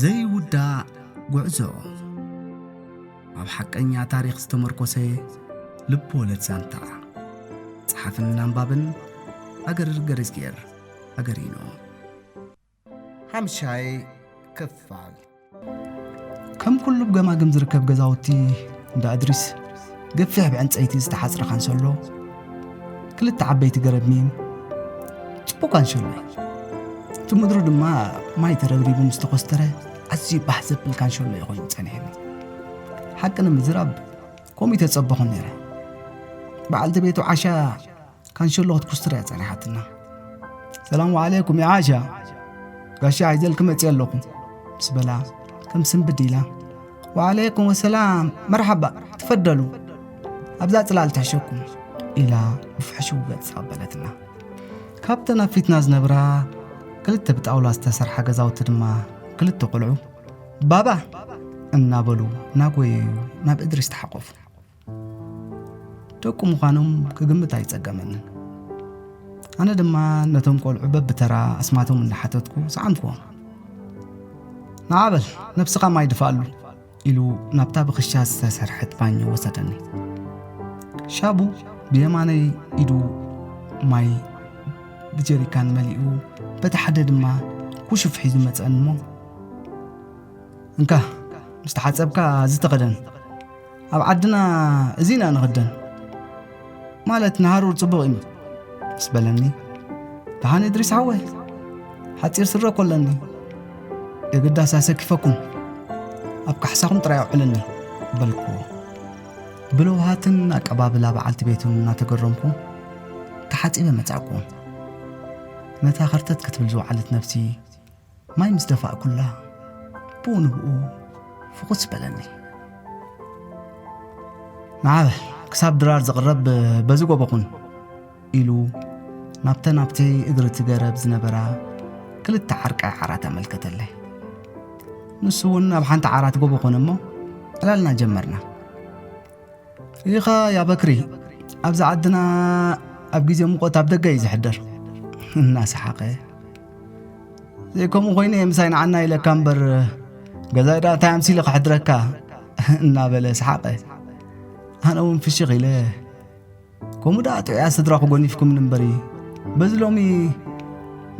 ዘይውዳእ ጉዕዞ። ኣብ ሓቀኛ ታሪኽ ዝተመርኮሰ ልብ ወለድ ዛንታ። ጸሓፍን ኣንባብን ኣገር ገረዝጌር ኣገሪኖ። ሓምሻይ ክፋል። ከም ኩሉ ብገማግም ዝርከብ ገዛውቲ እንዳ እድሪስ ገፊሕ ብዕንጸይቲ ዝተሓጽረ ካንሰሎ፣ ክልተ ዓበይቲ ገረብ ሚም፣ ጽቡቕ ካንሸሎ እዩ። እቲ ምድሩ ድማ ማይ ተረብሪቡ ምስ ተኾስተረ ኣዝዩ ባህ ዘብል ካንሸሎ እዩ ኮይኑ ጸኒሕኒ። ሓቂ ንምዝራብ ከምኡ ተጸበኹ ነይረ። በዓልቲ ቤቱ ዓሻ ካንሸሎ ክትኩስትር እያ ጸኒሓትና። "ሰላም ወዓለይኩም ያ ዓሻ፣ ጋሻ ሒዘልኪ መጽየ ኣለኹ" ምስ በላ ከም ስንብድ ኢላ፣ "ወዓለይኩም ወሰላም፣ መርሓባ፣ ትፈደሉ፣ ኣብዛ ጽላል ትሕሸኩም" ኢላ ብፍሕሹው ገጽ ተቐበለትና። ካብተን ኣብ ፊትና ዝነብራ ክልተ ብጣውላ ዝተሰርሓ ገዛውቲ ድማ ክልተ ቆልዑ "ባባ" እናበሉ እናጎየዩ ናብ እድሪስ ተሓቆፉ። ደቁ ምዃኖም ክግምት ኣይጸገመንን። ኣነ ድማ ነቶም ቆልዑ በብተራ ኣስማቶም እናሓተትኩ ሰዓምክዎም። "ንዓ በል፣ ነብስኻ ማይ ድፍኣሉ" ኢሉ ናብታ ብኽሻ ዝተሰርሐት ባኞ ወሰደኒ። ሻቡ ብየማነይ ኢዱ ማይ ብጀሪካን መሊኡ፣ በቲ ሓደ ድማ ኩሹፍ ሒዙ መጸኒ እሞ፣ "እንካ፣ ምስ ተሓጸብካ እዚ ተኸደን፣ ኣብ ዓድና እዚ ኢና ንኽደን፣ ማለት ንሃሩር ጽቡቕ እዩ" ምስ በለኒ፣ "ደሓን እድሪስ ሓወይ፣ ሓጺር ስረ እኮ ኣለኒ፣ የግዳስ ኣሰኪፈኩም፣ ኣብ ካሕሳኹም ጥራይ ኣውዕለኒ" በልኩዎ። ብለውሃትን ኣቀባብላ በዓልቲ ቤቱን እናተገረምኩ፣ ተሓጺበ መጻእኩ። ነታ ከርተት ክትብል ዝወዓለት ነፍሲ ማይ ምስ ደፋእኩላ፣ ብኡ ንብኡ ፍኹስ በለኒ። "ንዓ በል፣ ክሳብ ድራር ዝቕረብ በዚ ጎቦ ኩን" ኢሉ ናብተን ኣብቲ እግሪ እቲ ገረብ ዝነበራ ክልተ ዓርቃይ ዓራት ኣመልከተለይ። ንሱ እውን ኣብ ሓንቲ ዓራት ጎቦ ኮነ እሞ፣ ዕላልና ጀመርና። "ርኢኻ ያ በክሪ፣ ኣብዚ ዓድና ኣብ ግዜ ሙቐት ኣብ ደገ እዩ ዝሕደር" እናሰሓቐ፣ "ዘይከምኡ ኮይነ ምሳይ ንዓና ኢለካ እምበር፣ ገዛይ ደኣ እንታይ ኣምሲለ ክሕድረካ" እናበለ ሰሓቐ። ኣነ እውን ፍሽኽ ኢለ፣ "ከምኡ ደኣ ጥዑያት ስድራኹ ጎኒፍኩምኒ እምበሪ፣ በዚ ሎሚ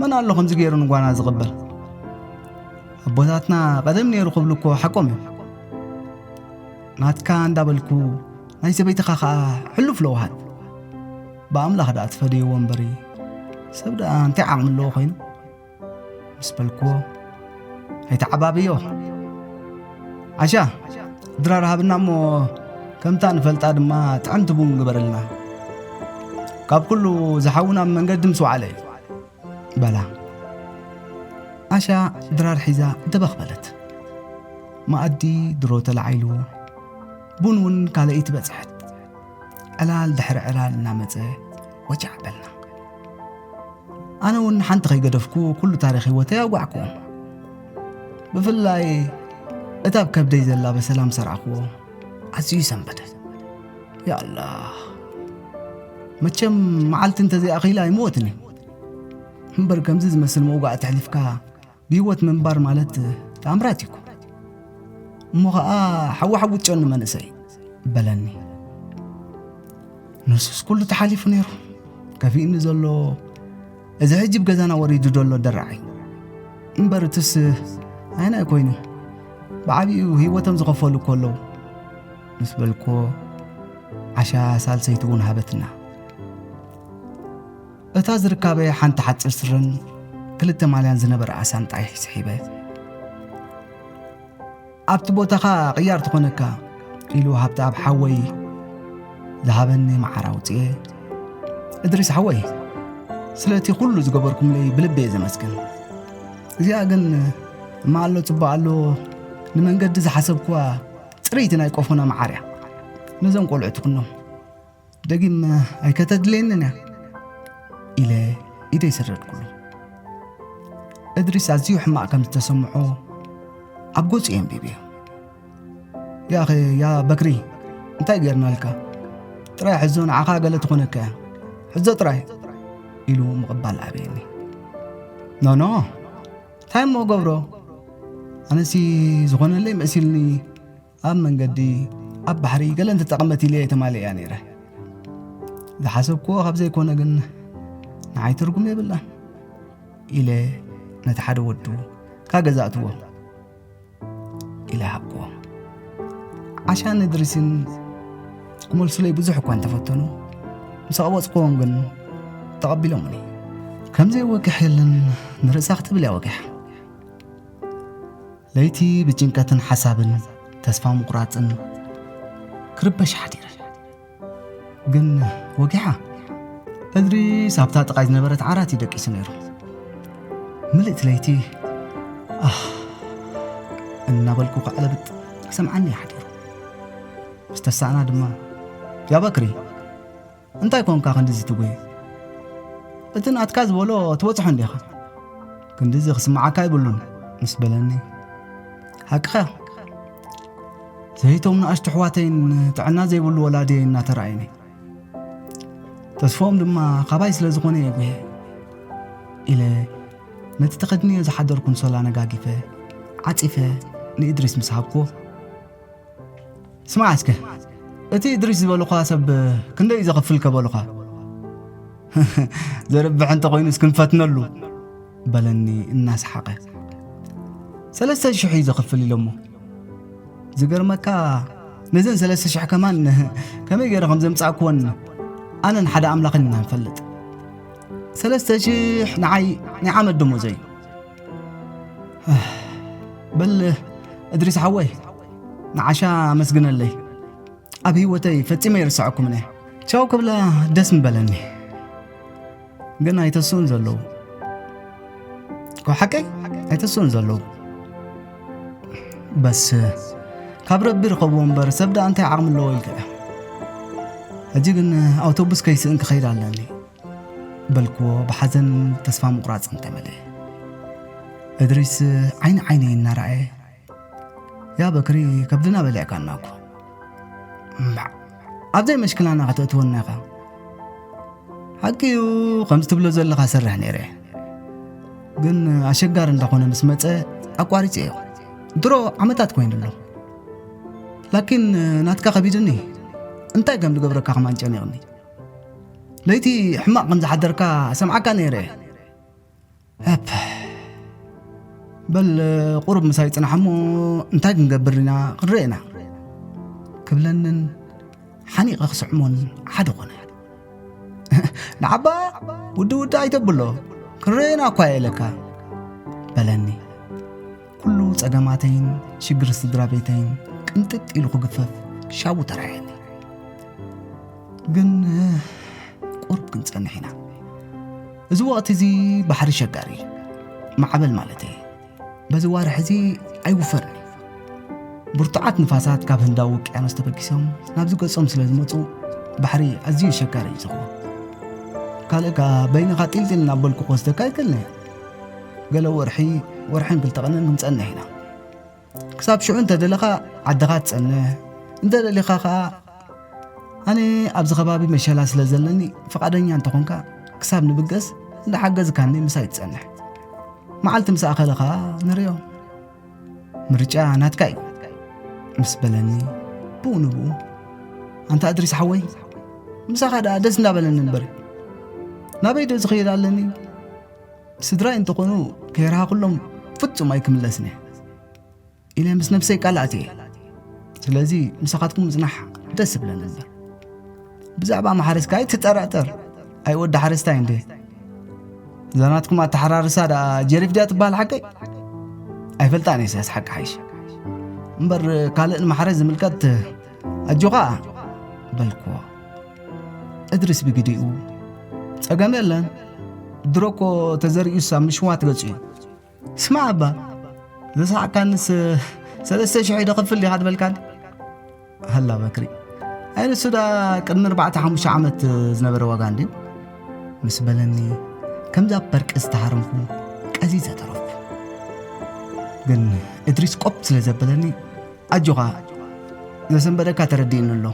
መን ኣሎ ከምዚ ገይሩ ንጓና ዝቕበል? ኣቦታትና ቀደም ነይሩ ክብሉ እኮ ሓቆም እዮም" ናትካ እንዳበልኩ፣ ናይ ሰበይትኻ ኸኣ ሕሉፍ ለውሃት። "ብኣምላኽ ደኣ ትፈደይዎ እምበሪ፣ ሰብ ደኣ እንታይ ዓቕሚ ኣለዎ ኮይኑ?" ምስ በልክዎ፣ "ኣይተዓባብዮ። ዓሻ፣ ድራር ሃብና እሞ፣ ከምታ ንፈልጣ ድማ ጥዕምቲ ቡን ግበረልና። ካብ ኩሉ ዝሓውና ኣብ መንገዲ ምስ ወዓለ እዩ" በላ። ዓሻ ድራር ሒዛ ደበኽ በለት። መኣዲ ድሮ ተላዒሉ፣ ቡን እውን ካልኣይቲ በጽሐት። ዕላል ድሕሪ ዕላል እናመጸ ወጃዕ በልና። ኣነ እውን ሓንቲ ከይገደፍኩ ኩሉ ታሪኽ ህይወተይ ኣውጋዕኩዎ። ብፍላይ እታ ኣብ ከብደይ ዘላ በሰላ ምስ ኣርኣኽዎ ኣዝዩ ሰንበደ። ያ ኣላህ፣ መቸም መዓልቲ እንተዘይኣኺላ ኣይምወትን እዩ። እምበር ከምዚ ዝመስል መውጋእቲ ኣሕሊፍካ ብህይወት ምንባር ማለት ተኣምራት እዩ እኮ። እሞ ኸኣ ሓዊ ሓዊ ጨኑ መንእሰይ በለኒ። ንሱስ ኩሉ ተሓሊፉ ነይሩ። ከፊእኒ ዘሎ እዚ ሕጂ ብገዛና ወሪዱ ዘሎ ደራዓይ እምበር፣ እትስ ኣየናይ ኮይኑ? ብዓቢኡ ህይወቶም ዝኸፈሉ እኮ ኣለዉ ምስ በልኮ፣ ዓሻ ሳልሰይቲ እውን ሃበትና። እታ ዝርካበ ሓንቲ ሓጺር ስረን ክልተ ማልያን ዝነበረኣ ሳንጣይ ስሒበ፣ "ኣብቲ ቦታኻ ቅያር ትኾነካ" ኢሉ ሃብተኣብ ሓወይ ዝሃበኒ መዓር ኣውጽኤ፣ "እድሪስ ሓወይ፣ ስለቲ ኩሉ ዝገበርኩምለይ ብልቢ እየ ዘመስግን። እዚኣ ግን እማ ኣሎ ጽቡቕ ኣሎ ንመንገዲ ዝሓሰብኩዋ ጽርይቲ ናይ ቆፎና መዓር እያ። ነዞም ቆልዑ ትኩኖም። ደጊም ኣይከተድልየንን እያ" ኢለ ኢደይ ሰደድኩሉ። እድሪስ ኣዝዩ ሕማቕ ከም ዝተሰምዖ ኣብ ገጹ የንቢብዮ። "ያኸ ያ በክሪ፣ እንታይ ጌርናልካ? ጥራይ ሕዞ፣ ንዓኻ ገለ ትኾነካ እያ። ሕዞ ጥራይ" ኢሉ ምቕባል ኣበየኒ። "ኖኖ፣ እንታይ እሞ ገብሮ? ኣነሲ ዝኾነለይ መሲልኒ ኣብ መንገዲ ኣብ ባሕሪ ገለ እንተጠቐመት ኢለ እየ ተማሊእያ ነይረ። ዝሓሰብክዎ ካብ ዘይኮነ ግን ንዓይ ትርጉም የብላን ኢለ ነቲ ሓደ ወዱ ካብ ገዛ ኣእትዎ ኢለ ሃብክዎ። ዓሻን እድሪስን ክመልሱለይ ብዙሕ እኳ እንተፈተኑ፣ ምስ ኣቕበጽክዎም ግን ተቐቢሎምኒ። ከም ዘይወግሕ የለን፣ ንርእሳ ክትብል እያ ወጊሓ። ለይቲ ብጭንቀትን ሓሳብን ተስፋ ምቑራጽን ክርበሽ ሓዲረ። ግን ወጊሓ እድሪስ ኣብታ ጥቓይ ዝነበረት ዓራት እዩ ደቂሱ ነይሩ። ምልእቲ ለይቲ ኣህ እናበልኩ ከዕለብጥ ክሰምዓኒ እዩ ሓዲሩ። ምስ ተሳእና ድማ፣ "ያ በክሪ፣ እንታይ ኮንካ ክንድዚ ትጉሂ? እቲ ናትካ ዝበሎ ትበጽሖ እንዲኻ። ክንድዚ ክስምዓካ ኣይብሉን" ምስ በለኒ፣ "ሓቅኻ፣ ዘይቶም ንኣሽቱ ኣሕዋተይን ጥዕና ዘይብሉ ወላዲየይ እናተረኣየኒ፣ ተስፎም ድማ ካባይ ስለ ዝኾነ እየ ጉሄ" ኢለ ነቲ ተኸድንዮ ዝሓደርኩ ኣንሶላ ነጋጊፈ ዓጺፈ ንእድሪስ ምስ ሃብኩዎ፣ "ስማዕ እስከ፣ እቲ እድሪስ ዝበልኳ ሰብ ክንደይ እዩ ዘኽፍል ከበልኳ?" "ዘርብሕ እንተኾይኑስ ክንፈትነሉ" በለኒ እናሰሓቐ። "ሰለስተ ሽሕ እዩ ዘኽፍል" ኢሎሞ። ዝገርመካ፣ ነዘን ሰለስተ ሽሕ ከማን ከመይ ገይረ ከም ዘምጻእክወን ኣነን ሓደ ኣምላኽን ኢና ንፈልጥ። ሰለስተ ሽሕ ንዓይ ናይ ዓመት ደሞዘይ እዩ። በል እድሪስ ሓወይ፣ ንዓሻ ኣመስግነለይ። ኣብ ህይወተይ ፈጺመ ይርስዐኩምን እየ። ቻው ክብላ ደስ ምበለኒ። ግን ኣይተስኡን ዘለዉ። እኮ ሓቀይ ኣይተስኡን ዘለዉ። በስ ካብ ረቢ ርከብዎ እምበር ሰብ ደኣ እንታይ ዓቕሚ ኣለዎ ኢልካ እያ። ሕጂ ግን ኣውቶቡስ ከይስእን ክኸይድ ኣለኒ በልክዎ ብሓዘን ተስፋ ምቑራጽን ተመልኤ። እድሪስ ዓይኒ ዓይነይ እናረኣየ፣ "ያ በክሪ ከብድና በሊዕካና እኮ። እምባዕ፣ ኣብ ዘይመሽክላና ከተእትወና ኢኻ። ሓቂ እዩ፣ ከምዚ ትብሎ ዘለኻ ሰርሕ ነይረ። ግን ኣሸጋሪ እንዳኾነ ምስ መጸ ኣቋሪጸዮ። ድሮ ዓመታት ኮይኑ ኣሎ። ላኪን ናትካ ከቢድኒ፣ እንታይ ከም ዝገብረካ ከማን ጨኒቕኒ። ለይቲ ሕማቕ ከም ዝሓደርካ ሰምዓካ ነይረ። ኣፕ፣ በል ቁሩብ ምሳይ ጽናሕ እሞ እንታይ ክንገብር ኢና ክንርኢ ኢና" ክብለንን ሓኒቐ ክስዕሞን ሓደ ኾነ። "ንዓባ ውዲ ውዲ ኣይተብሎ፣ ክንርኢ ኢና እኳ እየ ኢለካ" በለኒ። ኩሉ ጸገማተይን ሽግር ስድራ ቤተይን ቅንጥጥ ኢሉ ክግፈፍ ሻቡ ተራየኒ። ግን ቁሩብ ክንጸንሕ ኢና። እዚ ወቕቲ እዚ ባሕሪ ሸጋሪ እዩ። ማዕበል ማለተይ። በዚ ዋርሕ እዚ ኣይውፈርን እዩ። ብርቱዓት ንፋሳት ካብ ህንዳዊ ውቅያኖስ ተበጊሶም ናብዚ ገጾም ስለ ዝመጹ፣ ባሕሪ ኣዝዩ ሸጋሪ እዩ ዝኸውን። ካልእ ከኣ በይንኻ ጢልጢል እናበልኩ ክወስደካ ኣይክእልን እየ። ገለ ወርሒ፣ ወርሕን ክልተ ቀንን ክንጸንሕ ኢና። ክሳብ ሽዑ እንተ ደለኻ ዓድኻ ትጸንሕ፣ እንተ ደሊኻ ኸኣ ኣነ ኣብዚ ከባቢ መሸላ ስለ ዘለኒ ፍቓደኛ እንተኾንካ ክሳብ ንብገስ እንዳሓገዝካኒ ምሳይ ትጸንሕ። መዓልቲ ምስ ኣኸለ ኸኣ ንርእዮ። ምርጫ ናትካ እዩ ምስ በለኒ ብኡ ንብኡ፣ ኣንታ እድሪስ ሓወይ፣ ምሳኻ ደኣ ደስ እንዳበለኒ እምበር ናበይ ዶ ዝኸይድ ኣለኒ? ስድራይ እንተኾኑ ከይረሃኹሎም ፍጹም ኣይክምለስን እየ ኢለ ምስ ነብሰይ ቃል ኣትየ። ስለዚ ምሳኻትኩም ምጽናሕ ደስ ይብለኒ እምበር ብዛዕባ ማሕረስካ ኣይትጠራጠር። ኣይ ወዲ ሓረስታይ እንደ እዛ ናትኩም ኣተሓራርሳ ደኣ ጀሪፍ ድያ ትበሃል ሓቀይ? ኣይፈልጣን እየ፣ ስያስ ሓቂ ሓይሽ። እምበር ካልእ ንማሕረስ ዝምልከት ኣጆኻ በልክዎ። እድሪስ ብግዲኡ፣ ጸገም የለን፣ ድሮ እኮ ተዘሪኡስ ኣብ ምሽዋት ገጹ እዩ። ስማዕ እባ፣ ዘስሓቅካንስ ሰለስተ ሽሕ እዩ ደኸፍል ዲኻ ትበልካኒ? ሃላ በክሪ፣ ኣይ ንሱ ደኣ ቅድሚ ኣርባዕተ ሓሙሽተ ዓመት ዝነበረ ዋጋ እንድዩ ምስ በለኒ፣ ከምዛ በርቂ ዝተሃረምኩ ቀዚዘ ተረፍኩ። ግን እድሪስ ቆብ ስለ ዘበለኒ፣ ኣጆኻ፣ ዘሰንበደካ ተረዲእኒ ኣሎ።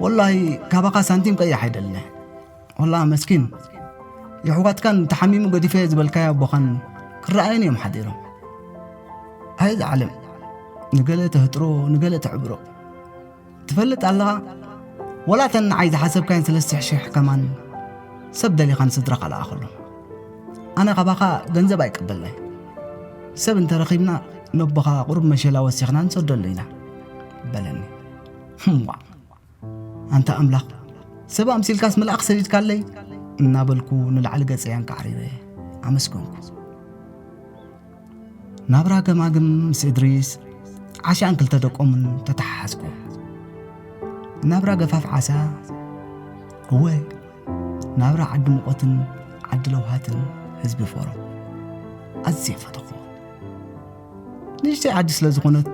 ወላሂ፣ ካባኻ ሳንቲም ቀይሕ ኣይደልን። ወላ መስኪን፣ የሕዋትካን ተሓሚሙ ገዲፈ ዝበልካዮ ኣቦኻን ክረኣዩን እዮም ሓዲሮም። እዚ ዓለም ንገለ ተህጥሮ፣ ንገለ ተዕብሮ። ትፈልጥ ኣለኻ፣ ወላ እተን ንዓይ ዝሓሰብካየን ሰለስተ ሽሕ ከማን ሰብ ደሊኻ ንስድራኻ ለኣኸሎም። ኣነ ካባኻ ገንዘብ ኣይቀበልናይ። ሰብ እንተረኺብና ነቦኻ ቁሩብ መሸላ ወሲኽና ንሰደሉ ኢና በለኒ። ህምዋ፣ ኣንታ ኣምላኽ፣ ሰብ ኣምሲልካስ መልኣኽ ሰዲድካለይ እናበልኩ ንላዕሊ ገጸይ ኣንቃዕሪረ ኣመስገንኩ። ናብራ ገማግም ምስ እድሪስ ዓሻን ክልተ ደቆምን ተተሓሓዝኩ። ናብራ ገፋፍ ዓሳ፣ እወ፣ ናብራ ዓዲ ሙቐትን ዓዲ ለውሃትን ህዝቢ ፎሮ ኣዝየ ፈተኹ። ንእሽተይ ዓዲ ስለ ዝኾነት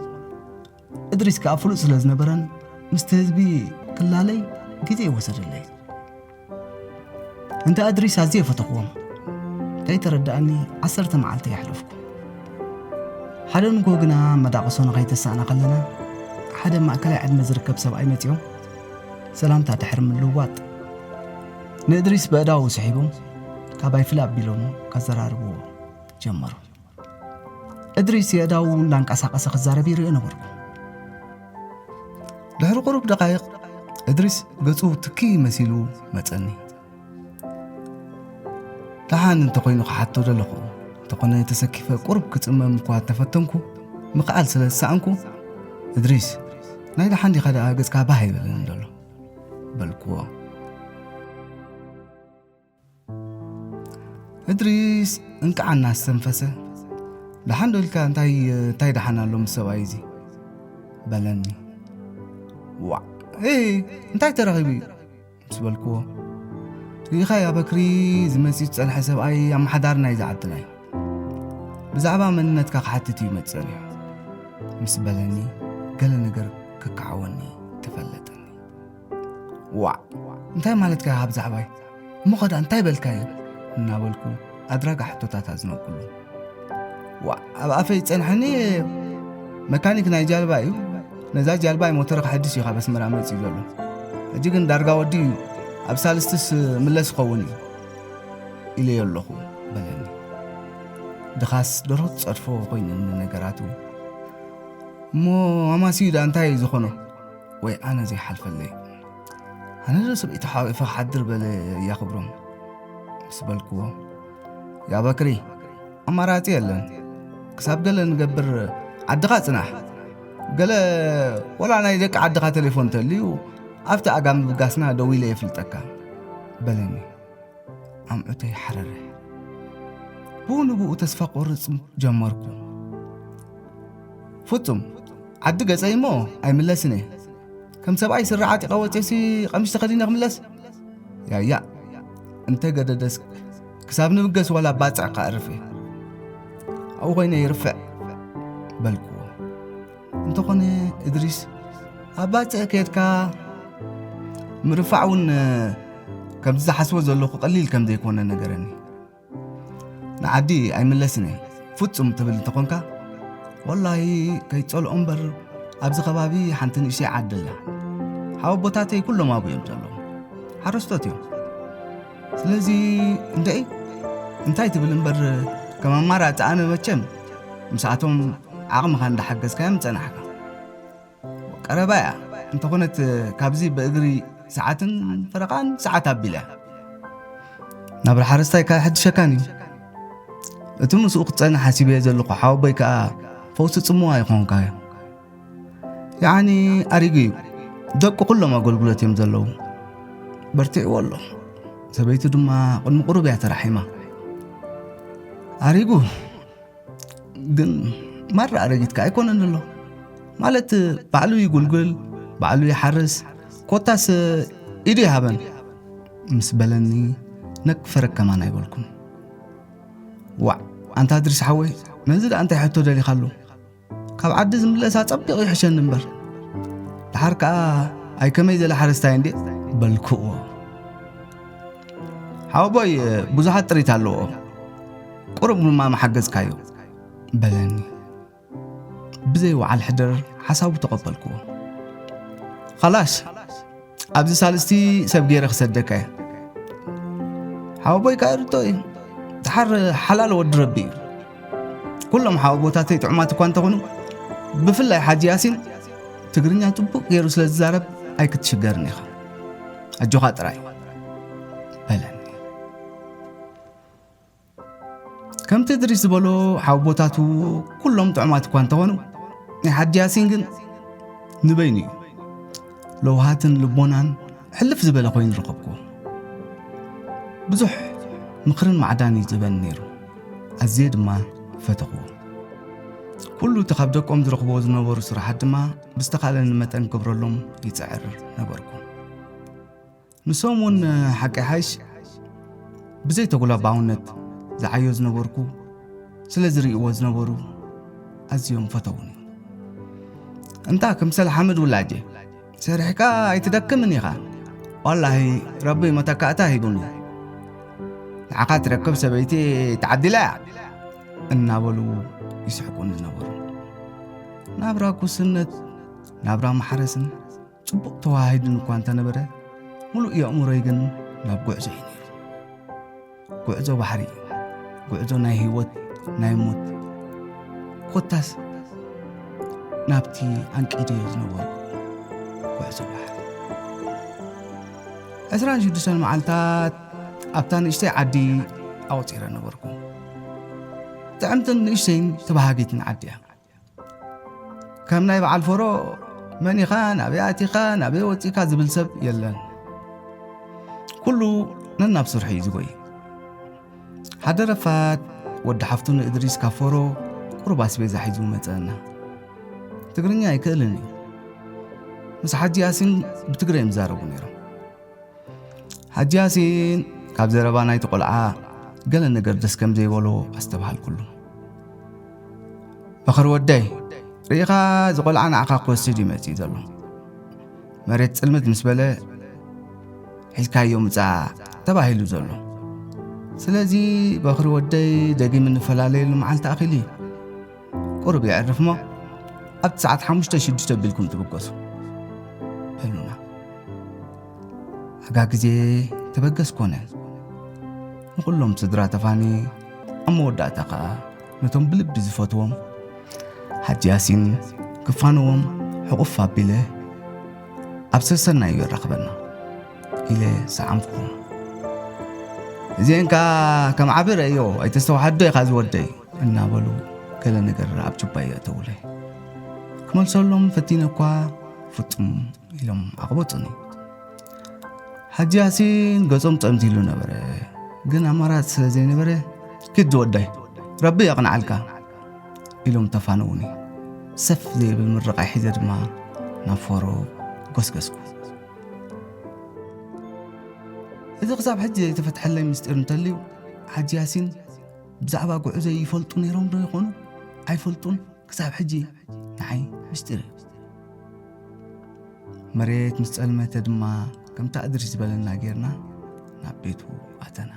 እድሪስ ከኣ ፍሉጥ ስለ ዝነበረን ምስቲ ህዝቢ ክላለይ ግዜ ይወሰደለይ። እንተ እድሪስ ኣዝየ ፈተኽዎም። ከይተረድኣኒ ዓሰርተ መዓልቲ የሕለፍኩ። ሓደ ንግሆ ግና መዳቕሶ ንኸይተሳእና ከለና ሓደ ማእከላይ ዕድመ ዝርከብ ሰብኣይ መጺኦም ሰላምታ ድሕሪ ምልውዋጥ ንእድሪስ በእዳው ስሒቦም ካባይ ፍል ኣቢሎም ከዘራርብዎ ጀመሩ። እድሪስ የእዳው እንዳንቀሳቐሰ ክዛረብ ይርእዮ ነበርኩ። ድሕሪ ቁሩብ ደቓይቕ እድሪስ ገጹ ትኪ መሲሉ መጸኒ። ደሓን እንተኾይኑ ክሓቶ ደለኹ። እንተኾነ ተሰኪፈ ቁሩብ ክጽመም እኳ እንተፈተንኩ ምኽኣል ስለ ዝሰኣንኩ፣ "እድሪስ፣ ናይ ደሓን ዲኻ ደኣ ገጽካ ባህ ኣይበለንን ደሎ?" በልክዎ። እድሪስ እንቃዕ እናስተንፈሰ፣ "ደሓን ዶ ኢልካ? እንታይ፣ እንታይ ደሓን ኣሎ ምስ ሰብኣይ እዚ?" በለኒ። "ዋዕ፣ እ፣ እንታይ ተረኺቡ እዩ?" ምስ በልክዎ፣ "ርኢኻያ በክሪ፣ እዚ መጺኡ ዝጸንሐ ሰብኣይ ኣመሓዳሪ ናይዛ ዓድና እዩ። ብዛዕባ መንነትካ ክሓትት እዩ መጺኡ ጸኒሑ" ምስ በለኒ፣ ገለ ነገር ክከዓወኒ ተፈለጠኒ። "ዋዕ፣ እንታይ ማለትካ ኢኻ ብዛዕባይ? እሞ ኸዳ እንታይ በልካዮ?" እናበልኩ ኣድራጋ ሕቶታት ኣዝነብኩሉ። "ዋዕ፣ ኣብ ኣፈይ ዝጸንሐኒ መካኒክ ናይ ጃልባ እዩ። ነዛ ጃልባ ሞተር ከሐድስ እዩ ካብ ኣስመራ መጺኡ ዘሎ። ሕጂ ግን ዳርጋ ወዲኡ እዩ። ኣብ ሳልስትስ ምለስ ይኸውን እዩ ኢለዮ ኣለኹ" በለኒ። ድኻስ ደርሆ ትጸድፎ ኮይነኒ ነገራቱ። "እሞ ኣማስዩ ደኣ እንታይ እዩ ዝኾኖ? ወይ ኣነ ዘይሓልፈለይ? ኣነ ዶ ሰበይቲ ሓቂፈ ክሓድር በለ እያ ክብሮም?" ምስ በልክዎ፣ "ያ በክሪ፣ ኣማራጺ የለን። ክሳብ ገለ ንገብር ዓድኻ ጽናሕ። ገለ ወላ ናይ ደቂ ዓድኻ ቴሌፎን ተልዩ ኣብቲ ኣጋ ምብጋስና ደዊለ የፍልጠካ" በለኒ። ኣምዑተይ ሓረረ። ብኡ ንብኡ ተስፋ ቆርጽ ጀመርኩ። "ፍጹም፣ ዓዲ ገጸይ እሞ ኣይምለስን እየ። ከም ሰብኣይ ስረ ዓጢቐ ወጺኤሲ ቀምሽ ተኸዲነ ክምለስ? ያያ፣ እንተ ገደደስ ክሳብ ንብገስ ዋላ ባጽዕ ከዕርፍ እየ። ኣብኡ ኮይነ ይርፍዕ" በልክዎ። እንተኾነ እድሪስ፣ ኣብ ባጽዕ ከድካ ምርፋዕ እውን ከምቲ ዝሓስቦ ዘለኹ ቀሊል ከም ዘይኮነ ነገረኒ። "ንዓዲ ኣይምለስን እየ ፍጹም ትብል እንተኾንካ፣ ወላሂ ከይትጸልኦ እምበር፣ ኣብዚ ከባቢ ሓንቲ ንእሽተይ ዓዲ ኣላ። ሓወቦታተይ ኩሎም ኣብኡ እዮም ዘለዉ። ሓረስቶት እዮም። ስለዚ እንተይ እንታይ ትብል እምበር፣ ከም ኣማራጺ ኣነ መቸም ምስኣቶም ዓቕምኻ እንዳሓገዝካዮም ጸናሕካ። ቀረባ እያ፣ እንተኾነት ካብዚ ብእግሪ ሰዓትን ፈረቓን ሰዓት ኣቢለ እያ። ናብራ ሓረስታይ ከኣ ሕድሸካን እዩ። እቲ ምስኡ ክትጸንሕ ሓሲበዮ ዘለኹ ሓወቦይ ከኣ ፈውሲ ጽምዋ ኣይኾንካዮ። ያዓኒ ኣሪጉ እዩ። ደቁ ኩሎም ኣገልግሎት እዮም ዘለዉ። በርቲዕዎ ኣሎ። ሰበይቱ ድማ ቅድሚ ቁሩብ እያ ተራሒማ። ኣሪጉ ግን ማራ ኣረጊት ከኣ ኣይኮነን ኣሎ። ማለት ባዕሉ ይጉልጉል፣ ባዕሉ ይሓርስ፣ ኮታስ ኢዱ ይሃበን ምስ በለኒ ነክ ፈረግ ከማን ኣይበልኩን። ዋዕ፣ ኣንታ እድሪስ ሓወይ፣ ነዚ ደኣ እንታይ ሕቶ ደሊኻሉ? ካብ ዓዲ ዝምለስ ኣጸቢቑ ይሕሸኒ እምበር። ደሓር ከኣ ኣይ ከመይ ዘለ ሓረስታይ እንዴ በልክዎ። ሓወቦይ ብዙሓት ጥሪት ኣለዎ፣ ቁሩብ ድማ ምሓገዝካዮ በለኒ። ብዘይ ወዓል ሕደር ሓሳቡ ተቐበልክዎ። ኸላስ፣ ኣብዚ ሳልስቲ ሰብ ገይረ ክሰደካ እየ። ሓወቦይ ከኣ ርቶ እዩ። ደሓር ሓላል ወዲ ረቢ እዩ። እኳ ኩሎም ሓወቦታተይ ጥዑማት እኳ እንተኾኑ፣ ብፍላይ ሓጂ ያሲን ትግርኛ ጽቡቕ ገይሩ ስለ ዝዛረብ ኣይክትሽገርን ኢኻ። ኣጆኻ ጥራይ በለኒ። ከምቲ እድሪስ ዝበሎ ሓወቦታቱ ኩሎም ጥዑማት እኳ እንተኾኑ፣ ናይ ሓጂ ያሲን ግን ንበይኑ እዩ። ለውሃትን ልቦናን ሕልፍ ዝበለ ኮይኑ ዝረኸብኩዎ። ብዙሕ ምኽርን ማዕዳን እዩ ዝህበኒ ነይሩ። ኣዝየ ድማ ፈተኽዎ። ኩሉ እቲ ካብ ደቆም ዝረኽብዎ ዝነበሩ ስራሓት ድማ ብዝተኻለኒ መጠን ክገብረሎም ይጽዕር ነበርኩ። ንሶም እውን ሓቂ ሓይሽ ብዘይ ተጉላባውነት ዝዓዮ ዝነበርኩ ስለ ዝርእይዎ ዝነበሩ ኣዝዮም ፈተውኒ። እንታ ክምሰል ሓመድ ውላጄ ሰሪሕካ ኣይትደክምን ኢኻ። ዋላሂ ረቢ መተካእታ ሂቡኒ። ንዓኻ ትረክብ ሰበይቲ ተዓዲላ እያ እናበሉ ይስሕቁኒ ዝነበሩ። ናብራ ጉስነት፣ ናብራ ማሕረስን ጽቡቕ ተዋሃሂዱን እኳ እንተነበረ፣ ሙሉእ የእምሮይ ግን ናብ ጉዕዞ እዩ ነይሩ። ጉዕዞ ባሕሪ፣ ጉዕዞ ናይ ህይወት ናይ ሞት፣ ኮታስ ናብቲ ኣንቂደዮ ዝነበርኩ ጉዕዞ ባሕሪ። ዕስራን ሽዱሽተን መዓልታት ኣብታ ንእሽተይ ዓዲ ኣቑጺረ ነበርኩ። ጥዕምትን ንእሽተይን ተባሃጊትን ዓዲ እያ። ከም ናይ በዓል ፎሮ መን ኢኻ፣ ናበይ ኣቲኻ፣ ናበይ ወጺእካ ዝብል ሰብ የለን። ኩሉ ነናብ ስርሑ እዩ ዝጎይ። ሓደ ረፋድ ወዲ ሓፍቱ ንእድሪስ ካብ ፎሮ ቁሩብ ኣስቤዛ ሒዙ መጸና። ትግርኛ ኣይክእልን እዩ። ምስ ሓጂ ያሲን ብትግረ እዮም ዝዛረቡ ነይሮም። ሓጂ ያሲን ካብ ዘረባ ናይቲ ቆልዓ ገለ ነገር ደስ ከም ዘይበሎ ኣስተብሃልኩሉ። በኽሪ ወደይ፣ ርኢኻ፣ እዚ ቆልዓ ንዓኻ ክወስድ እዩ መጺኡ ዘሎ። መሬት ጽልምት ምስ በለ ሒዝካዮ ምጻእ ተባሂሉ ዘሎ። ስለዚ በኽሪ ወደይ፣ ደጊም እንፈላለየሉ መዓልቲ ኣኺሉ እዩ። ቁሩብ የዕርፍ እሞ ኣብቲ ሰዓት ሓሙሽተ ሽዱሽተ ኣቢልኩም ትብገሱ በሉና። ኣጋ ግዜ ተበገስ ኮነ። ንኹሎም ስድራ ተፋኒ ኣብ መወዳእታ ኸኣ ነቶም ብልቢ ዝፈትዎም ሓጂ ያሲን ክፋንዎም ሕቑፍ ኣቢለ ኣብ ሰሰናዩ የራኽበና ኢለ ሰዓምኩኹም። እዚአን ከኣ ከም ዓቢ ረእዮ ኣይተስተውሓዶ ኢኻ ዝወደይ እናበሉ ገለ ነገር ኣብ ጁባይ የእተውለይ። ክመልሰሎም ፈቲነ እኳ ፍጹም ኢሎም ኣቕበጹኒ። ሓጂ ያሲን ገጾም ጸምቲሉ ነበረ፣ ግን ኣማራጺ ስለ ዘይነበረ፣ "ኪድ ዝወደይ፣ ረቢ የቕንዓልካ" ኢሎም ተፋነዉኒ። ሰፍ ዘይብል ምርቓይ ሒዘ ድማ ናብ ፎሮ ጎስገስኩ። እዚ ክሳብ ሕጂ ዘይተፈትሐለይ ምስጢር እንተልዩ፣ ሓጂ ያሲን ብዛዕባ ጉዕዞይ ይፈልጡ ነይሮም ዶ ይኾኑ? ኣይፈልጡን? ክሳብ ሕጂ ንዓይ ምስጢር እዩ። መሬት ምስ ጸልመተ ድማ ከምታ እድሪስ ዝበለና ጌርና ናብ ቤቱ ኣተና።